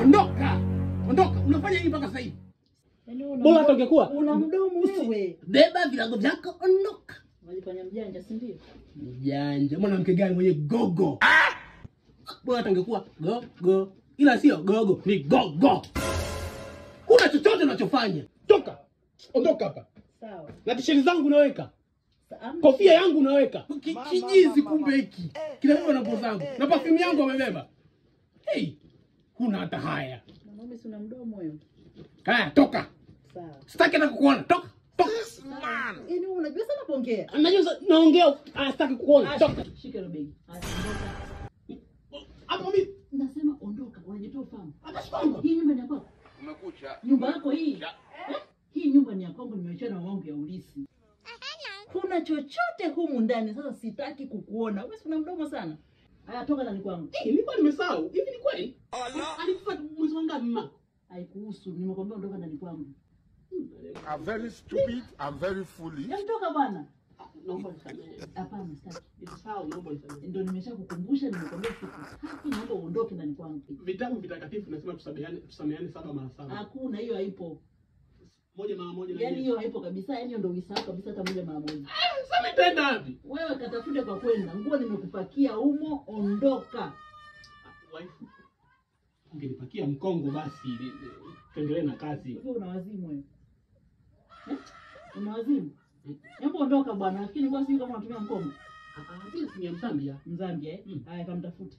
Ondoka. Ondoka. Unafanya nini mpaka sasa hivi? Bora hata ungekuwa una mdomo wewe. Beba vilago vyako, ondoka. Unajifanya mjanja, si ndio? Mjanja. Mwanamke gani mwenye gogo? Bora hata ungekuwa gogo. Ila sio gogo, ni gogo. Kuna chochote unachofanya. Toka. Ondoka hapa. Sawa. Na tisheti zangu naweka. Kofia yangu naweka. Kijizi kumbe hiki. Kinabeba na nguo zangu. Na perfume yangu amebeba. Hey, huna hata haya. Mwanaume si una mdomo wewe. Haya, toka. Sawa. Sitaki hata kukuona. Toka. Toka. Yaani wewe unajua sana kuongea. Najua naongea, sitaki kukuona. Toka. Shika hilo begi. Haya, ondoka. Hapo mimi nasema ondoka, unajitoa ufahamu. Hata sipango. Hii nyumba ni ya kwako. Umekucha. Nyumba yako hii. Hii nyumba ni ya kwangu, nimeachiwa na mamangu ya ulisi. Kuna chochote humu ndani, sasa sitaki kukuona. Wewe una mdomo sana. Haya, toka ndani kwangu. Nilikuwa nimesahau. Hivi ni kweli? Alikufa mwezi wa ngapi mama? Haikuhusu, nimekwambia ondoka ndani kwangu. I'm very stupid, I'm very foolish. Yaani toka bwana. Naomba nisamehe. Hapana, sitaki. Nilisahau, naomba nisamehe. Ndio nimeshakukumbusha, nimekwambia sikutaki, naomba uondoke ndani kwangu. Vitabu vitakatifu nasema tusameheane 7 mara 7. Hakuna, hiyo haipo. Moja mara moja na Yaani hiyo haipo kabisa, yaani ndio uisahau kabisa hata moja mara moja. Sasa nitaenda wapi? Wewe katafute kwa kwenda. Nguo nimekupakia humo, ondoka. Wife, ungenipakia mkongo basi tuendelee na kazi. Wewe una wazimu wewe. Una wazimu? Hebu ondoka bwana. Lakini kwa sio kama unatumia mkongo. Mimi si Mzambia. Mzambia eh? Haya, kamtafute.